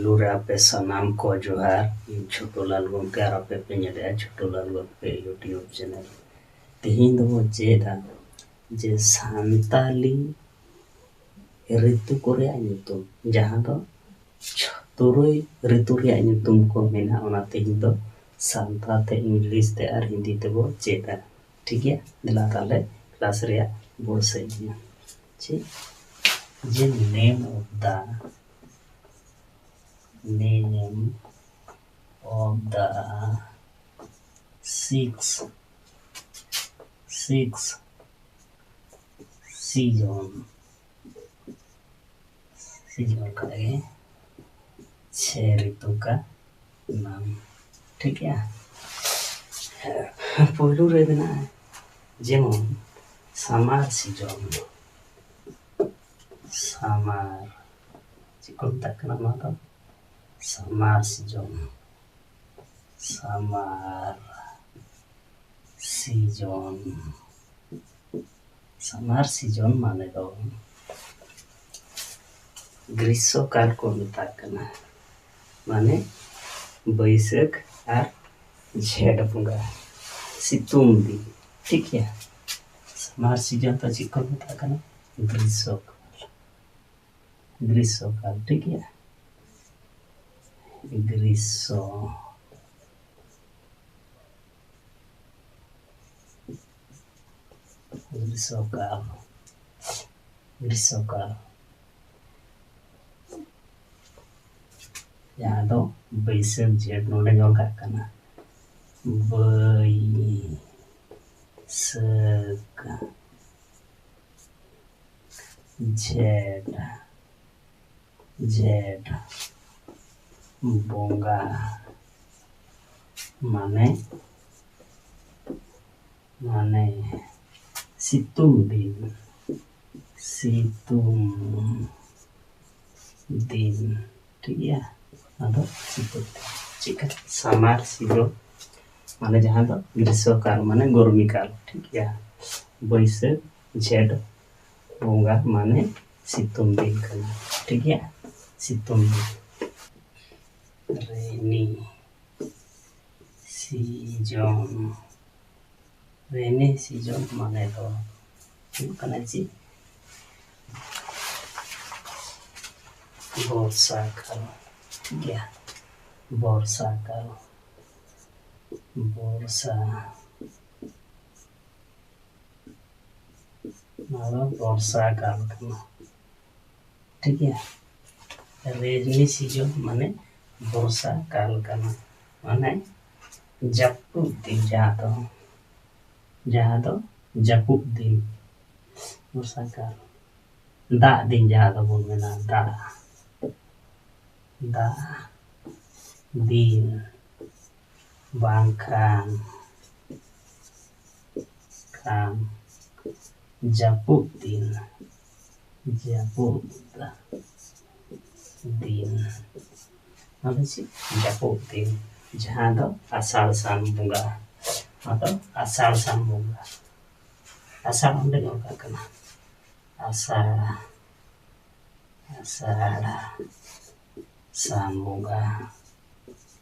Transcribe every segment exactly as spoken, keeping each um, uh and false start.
ᱯᱳᱭᱞᱳ ᱨᱮ ᱟᱯᱮ ᱥᱟᱱᱟᱢ ᱠᱚ ᱡᱚᱦᱟᱨ᱾ ᱤᱧ ᱪᱷᱳᱴᱩ ᱞᱟᱞ ᱜᱚᱢᱠᱮ ᱟᱨ ᱟᱯᱮ ᱯᱮ ᱧᱮᱞᱮᱜᱼᱟ ᱪᱷᱳᱴᱩ ᱞᱟᱞ ᱜᱚᱢᱠᱮ YouTube channel᱾ ᱛᱮᱦᱮᱧ ᱫᱚᱵᱚ ᱪᱮᱫᱟ ᱡᱮ ᱥᱟᱱᱛᱟᱞᱤ ᱨᱤᱛᱩ ᱠᱚ ᱨᱮᱭᱟᱜ ᱧᱩᱛᱩᱢ, ᱡᱟᱦᱟᱸ ᱫᱚ ᱪᱷ-, ᱛᱩᱨᱩᱭ ᱨᱤᱛᱩ ᱨᱮᱭᱟᱜ ᱧᱩᱛᱩᱢ ᱠᱚ ᱢᱮᱱᱟᱜᱼᱟ, ᱚᱱᱟ ᱛᱮᱦᱮᱧ ᱫᱚ ᱥᱟᱱᱛᱟᱲ ᱛᱮ, ᱤᱝᱞᱤᱥ ᱛᱮ ᱟᱨ ᱦᱤᱱᱫᱤ ᱛᱮᱵᱚ ᱪᱮᱫᱟ᱾ ᱴᱷᱤᱠ ᱜᱮᱭᱟ, ᱫᱮᱞᱟ ᱛᱟᱦᱞᱮ ᱠᱞᱟᱥ ᱨᱮᱭᱟᱜ ᱵᱚ ᱥᱮᱫ ᱜᱮᱭᱟ᱾ ᱪᱮᱫ ᱡᱮ name of the, name of the six, six season, season ᱠᱷᱟᱡ ᱜᱮ ᱪᱷᱮ ᱨᱤᱛᱩ ᱠᱟ ᱱᱟᱢ᱾ ᱴᱷᱤᱠ ᱜᱮᱭᱟ, ᱯᱳᱭᱞᱳ ᱨᱮ ᱢᱮᱱᱟᱜᱼᱟ ᱡᱮᱢᱚᱱ summer season, summer, ᱪᱮᱫ ᱠᱚ ᱢᱮᱛᱟᱜ ᱠᱟᱱᱟ ᱱᱚᱣᱟ ᱫᱚ? Summer season, summer season, summer season ᱢᱟᱱᱮ ᱫᱚ ᱜᱨᱤᱥᱥᱚ ᱠᱟᱞ ᱠᱚ ᱢᱮᱛᱟᱜ ᱠᱟᱱᱟ, ᱢᱟᱱᱮ ᱵᱟᱹᱭᱥᱟᱹᱠᱷ ᱟᱨ ᱡᱷᱮᱸᱴ ᱵᱚᱸᱜᱟ, ᱥᱤᱛᱩᱝ ᱫᱤᱱ᱾ ᱴᱷᱤᱠ ᱜᱮᱭᱟ, summer season ᱫᱚ ᱪᱮᱫ ᱠᱚ ᱢᱮᱛᱟᱜ ᱠᱟᱱᱟ? ᱜᱨᱤᱥᱥᱚ ᱠᱟᱞ, ᱜᱨᱤᱥᱥᱚ ᱠᱟᱞ᱾ ᱴᱷᱤᱠ ᱜᱮᱭᱟ, ᱜᱨᱤᱥᱥᱚ, ᱜᱨᱤᱥᱥᱚ ᱠᱟᱞ, ᱜᱨᱤᱥᱥᱚ ᱠᱟᱞ, ᱡᱟᱦᱟᱸ ᱫᱚ ᱵᱟᱹᱭᱥᱟᱹᱠᱷ ᱡᱷᱮᱸᱴ ᱱᱚᱰᱮ ᱧᱮᱞ ᱠᱟᱜ ᱠᱟᱱᱟ, ᱵᱟᱹᱭᱥᱟᱹᱠᱷ, ᱡᱷᱮᱸᱴ, ᱡᱷᱮᱸᱴ ᱵᱚᱸᱜᱟ ᱢᱟᱱᱮ, ᱢᱟᱱᱮ ᱥᱤᱛᱩᱝ ᱫᱤᱱ, ᱥᱤᱛᱩᱝ ᱫᱤᱱ᱾ ᱴᱷᱤᱠ ᱜᱮᱭᱟ, ᱟᱫᱚ ᱥᱤᱛᱩᱝ ᱫᱤᱱ ᱪᱮᱫ ᱠᱟ? Summer season ᱢᱟᱱᱮ ᱡᱟᱦᱟᱸ ᱫᱚ ᱜᱨᱤᱥᱥᱚ ᱠᱟᱞ ᱢᱟᱱᱮ ᱜᱚᱨᱢᱤ ᱠᱟᱞ᱾ ᱴᱷᱤᱠ ᱜᱮᱭᱟ, ᱵᱟᱹᱭᱥᱟᱹᱠᱷ ᱡᱷᱮᱸᱴ ᱵᱚᱸᱜᱟ ᱢᱟᱱᱮ ᱥᱤᱛᱩᱝ ᱫᱤᱱ ᱠᱟᱱᱟ᱾ ᱴᱷᱤᱠ ᱜᱮᱭᱟ, ᱥᱤᱛᱩᱝ ᱫᱤᱱ᱾ ᱨᱮᱱᱤ ᱥᱤᱡᱚᱱ, ᱨᱮᱱᱤ ᱥᱤᱡᱚᱱ ᱢᱟᱱᱮ ᱫᱚ ᱦᱩᱭᱩᱜ ᱠᱟᱱᱟ ᱪᱮᱫ? ᱵᱚᱨᱥᱟ ᱠᱟᱞ᱾ ᱴᱷᱤᱠ ᱜᱮᱭᱟ, ᱵᱚᱨᱥᱟ ᱠᱟᱞ, ᱵᱚᱨᱥᱟ, ᱱᱚᱣᱟ ᱫᱚ ᱵᱚᱨᱥᱟ ᱠᱟᱞ ᱠᱟᱱᱟ᱾ ᱴᱷᱤᱠ ᱜᱮᱭᱟ, ᱨᱮᱱᱤ ᱥᱤᱡᱚᱱ ᱢᱟᱱᱮ ᱵᱚᱨᱥᱟ ᱠᱟᱞ ᱠᱟᱱᱟ, ᱢᱟᱱᱮ ᱡᱟᱹᱯᱩᱫ ᱫᱤᱱ, ᱡᱟᱦᱟᱸ ᱫᱚ, ᱡᱟᱦᱟᱸ ᱫᱚ ᱡᱟᱹᱯᱩᱫ ᱫᱤᱱ, ᱵᱚᱨᱥᱟ ᱠᱟᱞ᱾ ᱫᱟᱜ ᱫᱤᱱ ᱡᱟᱦᱟᱸ ᱫᱚᱵᱚᱱ ᱢᱮᱱᱟ, ᱫᱟᱜ, ᱫᱟᱜ ᱫᱤᱱ, ᱵᱟᱝᱠᱷᱟᱱ, ᱠᱷᱟᱱ, ᱡᱟᱹᱯᱩᱫ ᱫᱤᱱ, ᱡᱟᱹᱯᱩᱫ ᱫᱤᱱ, ᱚᱱᱟ ᱫᱚ ᱪᱮᱫ? ᱡᱟᱹᱯᱩᱫ ᱫᱤᱱ, ᱡᱟᱦᱟᱸ ᱫᱚ ᱟᱥᱟᱲ ᱥᱟᱱ ᱵᱚᱸᱜᱟ, ᱚᱱᱟ ᱫᱚ ᱟᱥᱟᱲ ᱥᱟᱱ ᱵᱚᱸᱜᱟ, ᱟᱥᱟᱲ ᱚᱸᱰᱮ ᱚᱠᱟ ᱠᱟᱱᱟ? ᱟᱥᱟᱲ, ᱟᱥᱟᱲ ᱥᱟᱱ ᱵᱚᱸᱜᱟ,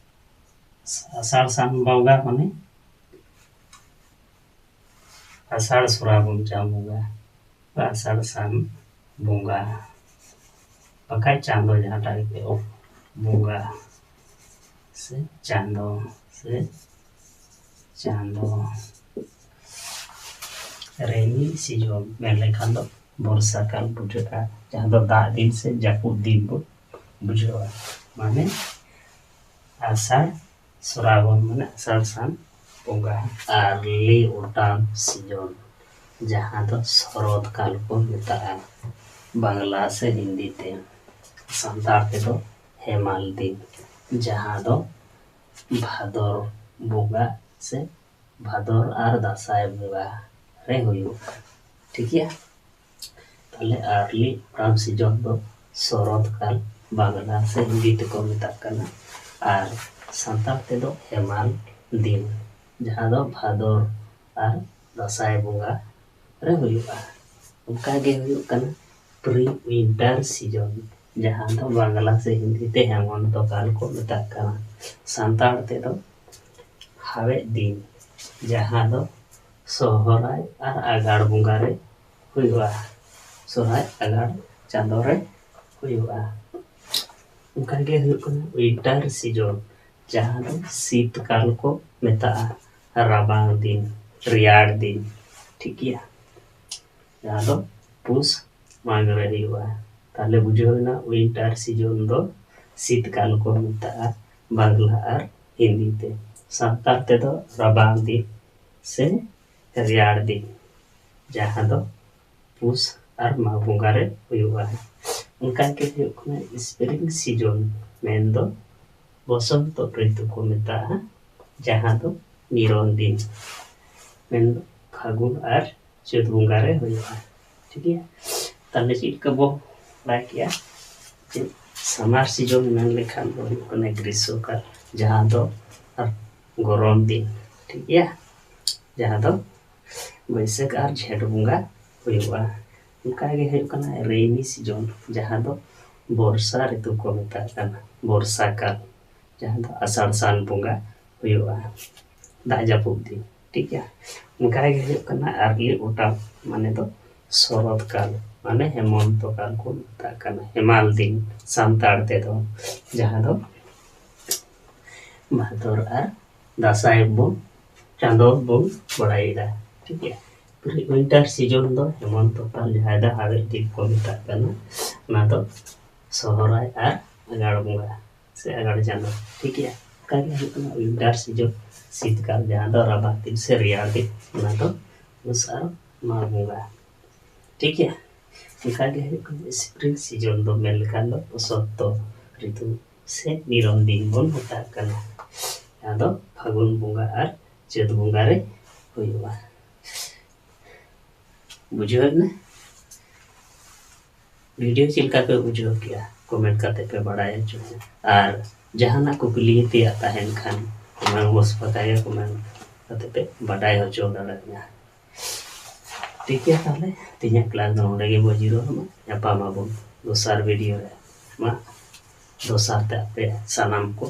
ᱟᱥᱟᱲ ᱥᱟᱱ ᱵᱚᱸᱜᱟ ᱢᱟᱱᱮ ᱟᱥᱟᱲ ᱥᱨᱟᱵᱚᱱ ᱪᱟᱸᱫ ᱵᱚᱸᱜᱟ, ᱟᱥᱟᱲ ᱥᱟᱱ ᱵᱚᱸᱜᱟ, ᱵᱟᱠᱷᱟᱡ ᱪᱟᱸᱫᱚ ᱡᱟᱦᱟᱸᱴᱟᱜ ᱜᱮ ᱯᱮ ᱚᱞ, ᱵᱚᱸᱜᱟ ᱥᱮ ᱪᱟᱸᱫᱚ ᱥᱮ ᱪᱟᱸᱫᱚ᱾ ᱨᱮᱱᱤ ᱥᱤᱡᱚᱱ ᱢᱮᱱ ᱞᱮᱠᱷᱟᱱ ᱫᱚ ᱵᱚᱨᱥᱟ ᱠᱟᱞ ᱵᱩᱡᱷᱟᱹᱜᱼᱟ, ᱡᱟᱦᱟᱸ ᱫᱚ ᱫᱟᱜ ᱫᱤᱱ ᱥᱮ ᱡᱟᱹᱯᱩᱫ ᱫᱤᱱ ᱵᱚ ᱵᱩᱡᱷᱟᱹᱣᱟ᱾ ᱢᱟᱱᱮ ᱟᱥᱟᱲ ᱥᱨᱟᱵᱚᱱ ᱢᱟᱱᱮ ᱟᱥᱟᱲ ᱥᱟᱱ ᱵᱚᱸᱜᱟ᱾ ᱟᱨ ᱞᱤ ᱚᱴᱟᱢ ᱥᱤᱡᱚᱱ, ᱡᱟᱦᱟᱸ ᱫᱚ ᱥᱚᱨᱚᱛ ᱠᱟᱞ ᱠᱚ ᱢᱮᱛᱟᱜᱼᱟ ᱵᱟᱝᱞᱟ ᱥᱮ ᱦᱤᱱᱫᱤ ᱛᱮ, ᱥᱟᱱᱛᱟᱲ ᱛᱮᱫᱚ ᱦᱮᱢᱟᱞ ᱫᱤᱱ, ᱡᱟᱦᱟᱸ ᱫᱚ ᱵᱷᱟᱫᱚᱨ ᱵᱚᱸᱜᱟ ᱥᱮ ᱵᱷᱟᱫᱚᱨ ᱟᱨ ᱫᱟᱸᱥᱟᱭ ᱵᱚᱸᱜᱟ ᱨᱮ ᱦᱩᱭᱩᱜᱼᱟ᱾ ᱴᱷᱤᱠ ᱜᱮᱭᱟ, ᱛᱟᱦᱞᱮ ᱟᱨᱞᱤ ᱚᱴᱟᱢ ᱥᱤᱡᱚᱱ ᱫᱚ ᱥᱚᱨᱚᱛ ᱠᱟᱞ, ᱵᱟᱝᱞᱟ ᱥᱮ ᱦᱤᱱᱫᱤ ᱛᱮᱠᱚ ᱢᱮᱛᱟᱜ ᱠᱟᱱᱟ, ᱟᱨ ᱥᱟᱱᱛᱟᱲ ᱛᱮᱫᱚ ᱦᱮᱢᱟᱞ ᱫᱤᱱ, ᱡᱟᱦᱟᱸ ᱫᱚ ᱵᱷᱟᱫᱚᱨ ᱟᱨ ᱫᱟᱸᱥᱟᱭ ᱵᱚᱸᱜᱟ ᱨᱮ ᱦᱩᱭᱩᱜᱼᱟ᱾ ᱚᱱᱠᱟ ᱜᱮ ᱦᱩᱭᱩᱜ ᱠᱟᱱᱟ ᱯᱨᱤ ᱩᱭᱤᱱᱴᱟᱨ ᱥᱤᱡᱚᱱ, ᱡᱟᱦᱟᱸ ᱫᱚ ᱵᱟᱝᱞᱟ ᱥᱮ ᱦᱤᱱᱫᱤ ᱛᱮ ᱦᱮᱢᱚᱱᱛᱚ ᱠᱟᱞ ᱠᱚ ᱢᱮᱛᱟᱜ ᱠᱟᱱᱟ᱾ ᱥᱟᱱᱛᱟᱲ ᱛᱮᱫᱚ ᱦᱟᱣᱮᱫ ᱫᱤᱱ, ᱡᱟᱦᱟᱸ ᱫᱚ ᱥᱚᱦᱨᱟᱭ ᱟᱨ ᱟᱜᱷᱟᱲ ᱵᱚᱸᱜᱟ ᱨᱮ ᱦᱩᱭᱩᱜᱼᱟ᱾ ᱥᱚᱦᱨᱟᱭ ᱟᱜᱷᱟᱲ ᱪᱟᱸᱫᱳ ᱨᱮ ᱦᱩᱭᱩᱜᱼᱟ᱾ ᱚᱱᱠᱟᱜᱮ ᱦᱩᱭᱩᱜ ᱠᱟᱱᱟ ᱩᱭᱤᱱᱴᱟᱨ ᱥᱤᱡᱚᱱ, ᱡᱟᱦᱟᱸ ᱫᱚ ᱥᱤᱛ ᱠᱟᱞ ᱠᱚ ᱢᱮᱛᱟᱜᱼᱟ, ᱨᱟᱵᱟᱝ ᱫᱤᱱ, ᱨᱮᱭᱟᱲ ᱫᱤᱱ, ᱴᱷᱤᱠ ᱜᱮᱭᱟ, ᱡᱟᱦᱟᱸ ᱫᱚ ᱯᱩᱥ ᱢᱟᱜᱽ ᱨᱮ ᱦᱩᱭᱩᱜᱼᱟ᱾ ᱛᱟᱦᱞᱮ ᱵᱩᱡᱷᱟᱹᱣ ᱮᱱᱟ, ᱩᱭᱤᱱᱴᱟᱨ ᱥᱤᱡᱚᱱ ᱫᱚ ᱥᱤᱛ ᱠᱟᱞ ᱠᱚ ᱢᱮᱛᱟᱜᱼᱟ ᱵᱟᱝᱞᱟ ᱟᱨ ᱦᱤᱱᱫᱤ ᱛᱮ᱾ ᱥᱟᱱᱛᱟᱲ ᱛᱮᱫᱚ ᱨᱟᱵᱟᱝ ᱫᱤᱱ ᱥᱮ ᱨᱮᱭᱟᱲ ᱫᱤᱱ, ᱡᱟᱦᱟᱸ ᱫᱚ ᱯᱩᱥ ᱟᱨ ᱢᱟᱜᱽ ᱵᱚᱸᱜᱟ ᱨᱮ ᱦᱩᱭᱩᱜᱼᱟ᱾ ᱚᱱᱠᱟ ᱜᱮ ᱦᱩᱭᱩᱜ ᱠᱟᱱᱟ ᱥᱯᱨᱤᱝ ᱥᱤᱡᱚᱱ, ᱢᱮᱱᱫᱚ ᱵᱚᱥᱚᱱᱛᱚ ᱨᱤᱛᱩ ᱠᱚ ᱢᱮᱛᱟᱜᱼᱟ, ᱡᱟᱦᱟᱸ ᱫᱚ ᱱᱤᱨᱚᱱ ᱫᱤᱱ, ᱢᱮᱱᱫᱚ ᱯᱷᱟᱹᱜᱩᱱ ᱟᱨ ᱪᱟᱹᱛ ᱵᱚᱸᱜᱟ ᱨᱮ ᱦᱩᱭᱩᱜᱼᱟ᱾ ᱴᱷᱤᱠ ᱜᱮᱭᱟ, ᱛᱟᱦᱞᱮ ᱪᱮᱫ ᱞᱮᱠᱟ ᱵᱚ ᱵᱟᱲᱟᱭ ᱠᱮᱜᱼᱟ ᱡᱮ ᱥᱟᱢᱟᱨ ᱥᱤᱡᱚᱱ ᱢᱮᱱ ᱞᱮᱠᱷᱟᱱ ᱫᱚ ᱦᱩᱭᱩᱜ ᱠᱟᱱᱟ ᱜᱨᱤᱥᱥᱚ ᱠᱟᱞ, ᱡᱟᱦᱟᱸ ᱫᱚ ᱟᱨ ᱜᱚᱨᱚᱢ ᱫᱤᱱ, ᱴᱷᱤᱠ ᱜᱮᱭᱟ, ᱡᱟᱦᱟᱸ ᱫᱚ ᱵᱟᱹᱭᱥᱟᱹᱠᱷ ᱟᱨ ᱡᱷᱮᱸᱴ ᱵᱚᱸᱜᱟ ᱦᱩᱭᱩᱜᱼᱟ᱾ ᱚᱱᱠᱟ ᱜᱮ ᱦᱩᱭᱩᱜ ᱠᱟᱱᱟ ᱨᱮᱭᱱᱤ ᱥᱤᱡᱚᱱ, ᱡᱟᱦᱟᱸ ᱫᱚ ᱵᱚᱨᱥᱟ ᱨᱤᱛᱩ ᱠᱚ ᱢᱮᱛᱟᱜ ᱠᱟᱱᱟ, ᱵᱚᱨᱥᱟ ᱠᱟᱞ, ᱡᱟᱦᱟᱸ ᱫᱚ ᱟᱥᱟᱲ ᱥᱟᱱ ᱵᱚᱸᱜᱟ ᱦᱩᱭᱩᱜᱼᱟ, ᱫᱟᱜ ᱡᱟᱹᱯᱩᱫ ᱫᱤᱱ, ᱴᱷᱤᱠ ᱜᱮᱭᱟ᱾ ᱚᱱᱠᱟ ᱜᱮ ᱦᱩᱭᱩᱜ ᱠᱟᱱᱟ ᱟᱨᱞᱤ ᱚᱴᱟᱢ, ᱢᱟᱱᱮ ᱫᱚ ᱥᱚᱨᱚᱛ ᱠᱟᱞ, ᱢᱟᱱᱮ ᱦᱮᱢᱚᱱᱛᱚ ᱠᱟᱞ ᱠᱚ ᱢᱮᱛᱟᱜ ᱠᱟᱱᱟ, ᱦᱮᱢᱟᱞ ᱫᱤᱱ ᱥᱟᱱᱛᱟᱲ ᱛᱮᱫᱚ, ᱡᱟᱦᱟᱸ ᱫᱚ ᱵᱷᱟᱫᱚᱨ ᱟᱨ ᱫᱟᱸᱥᱟᱭ ᱵᱚᱱ ᱪᱟᱸᱫᱚ ᱵᱚᱱ ᱵᱟᱲᱟᱭᱮᱫᱟ, ᱴᱷᱤᱠ ᱜᱮᱭᱟ᱾ ᱩᱭᱤᱱᱴᱟᱨ ᱥᱤᱡᱚᱱ ᱫᱚ ᱦᱮᱢᱚᱱᱛᱚ ᱠᱟᱞ, ᱡᱟᱦᱟᱸ ᱫᱚ ᱦᱟᱣᱮᱫ ᱫᱤᱱ ᱠᱚ ᱢᱮᱛᱟᱜ ᱠᱟᱱᱟ, ᱚᱱᱟ ᱫᱚ ᱥᱚᱦᱨᱟᱭ ᱟᱨ ᱟᱜᱷᱟᱲ ᱵᱚᱸᱜᱟ ᱥᱮ ᱟᱜᱷᱟᱲ ᱪᱟᱸᱫᱚ, ᱴᱷᱤᱠ ᱜᱮᱭᱟ᱾ ᱚᱱᱠᱟ ᱜᱮ ᱦᱩᱭᱩᱜ ᱠᱟᱱᱟ ᱩᱭᱤᱱᱴᱟᱨ ᱥᱤᱡᱚᱱ, ᱥᱤᱛᱠᱟᱞ, ᱡᱟᱦᱟᱸ ᱫᱚ ᱨᱟᱵᱟᱝ ᱫᱤᱱ ᱥᱮ ᱨᱮᱭᱟᱲ ᱫᱤᱱ, ᱚᱱᱟ ᱫᱚ ᱯᱩᱥ ᱟᱨ ᱢᱟᱜᱽ ᱵᱚᱸᱜᱟ, ᱴᱷᱤᱠ ᱜᱮᱭᱟ᱾ ᱚᱱᱠᱟ ᱜᱮ ᱦᱩᱭᱩᱜ ᱠᱟᱱᱟ ᱥᱯᱨᱤᱝ ᱥᱤᱡᱚᱱ ᱫᱚ ᱢᱮᱱ ᱞᱮᱠᱷᱟᱱ ᱫᱚ ᱵᱚᱥᱚᱱᱛᱚ ᱨᱤᱛᱩ ᱥᱮ ᱱᱤᱨᱚᱱ ᱫᱤᱱ ᱵᱚᱱ ᱢᱮᱛᱟᱜ ᱠᱟᱱᱟ, ᱡᱟᱦᱟᱸ ᱫᱚ ᱯᱷᱟᱹᱜᱩᱱ ᱵᱚᱸᱜᱟ ᱟᱨ ᱪᱟᱹᱛ ᱵᱚᱸᱜᱟ ᱨᱮ ᱦᱩᱭᱩᱜᱼᱟ᱾ ᱵᱩᱡᱷᱟᱹᱣ ᱮᱱᱟ? ᱵᱷᱤᱰᱤᱭᱳ ᱪᱮᱫ ᱞᱮᱠᱟ ᱯᱮ ᱵᱩᱡᱷᱟᱹᱣ ᱠᱮᱜᱼᱟ, ᱠᱚᱢᱮᱱᱴ ᱠᱟᱛᱮ ᱯᱮ ᱵᱟᱲᱟᱭ ᱦᱚᱪᱚᱧᱟ᱾ ᱟᱨ ᱡᱟᱦᱟᱱᱟᱜ ᱠᱩᱠᱞᱤ ᱛᱮᱭᱟᱜ ᱛᱟᱦᱮᱱ ᱠᱷᱟᱱ, ᱠᱚᱢᱮᱱᱴ ᱵᱚᱠᱥ ᱯᱷᱟᱸᱠᱟ ᱜᱮ ᱠᱚᱢᱮᱱᱴ ᱠᱟᱛᱮ ᱯᱮ ᱵᱟᱰᱟᱭ ᱦᱚᱪᱚ ᱫᱟᱲᱮᱭᱟᱜᱼᱟ᱾ ᱴᱷᱤᱠ ᱜᱮᱭᱟ, ᱛᱟᱦᱞᱮ ᱛᱮᱦᱮᱧᱟᱜ ᱠᱞᱟᱥ ᱫᱚ ᱱᱚᱸᱰᱮ ᱜᱮᱵᱚ ᱡᱤᱨᱟᱹᱜ ᱟᱵᱚᱱ᱾ ᱧᱟᱯᱟᱢ ᱟᱵᱚᱱ ᱫᱚᱥᱟᱨ ᱵᱷᱤᱰᱤᱭᱳ ᱨᱮ᱾ ᱢᱟ ᱫᱚᱥᱟᱨ ᱛᱮ ᱟᱯᱮ ᱥᱟᱱᱟᱢ ᱠᱚ